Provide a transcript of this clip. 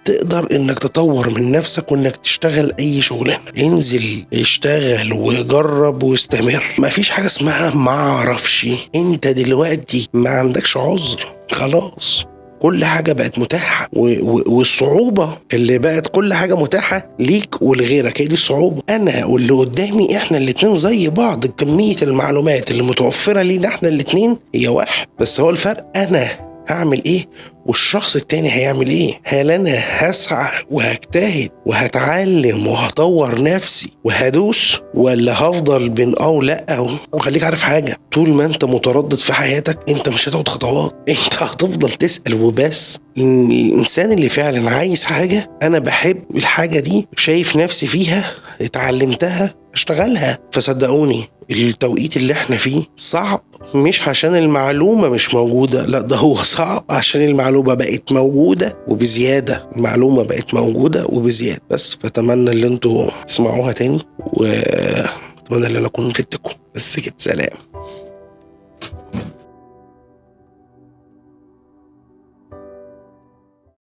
تقدر انك تطور من نفسك وانك تشتغل اي شغلانة. انزل اشتغل وجرب واستمر، مفيش حاجة اسمها ما اعرفش. انت دلوقتي ما عندكش عذر، خلاص كل حاجة بقت متاحة، والصعوبة اللي بقت كل حاجة متاحة ليك ولغيرك، هي دي الصعوبة. أنا واللي قدامي إحنا الاتنين زي بعض، كمية المعلومات اللي متوفرة لينا إحنا الاتنين هي واحد، بس هو الفرق أنا هعمل إيه والشخص التاني هيعمل إيه. هل أنا هسعى وهجتهد وهتعلم وهطور نفسي وهدوس، ولا هفضل بين أو لأ؟ وخليك عارف حاجة، طول ما أنت متردد في حياتك أنت مش هتاخد خطوات، أنت هتفضل تسأل وبس. الإنسان اللي فعلا عايز حاجة، أنا بحب الحاجة دي، شايف نفسي فيها، اتعلمتها، اشتغلها. فصدقوني التوقيت اللي احنا فيه صعب، مش عشان المعلومة مش موجودة، لا ده هو صعب عشان المعلومة بقت موجودة وبزيادة، المعلومة بقت موجودة وبزيادة بس. فأتمنى اللي انتوا تسمعوها تاني، وأتمنى اللي أنا أكون فدتكم. بس كده، سلام.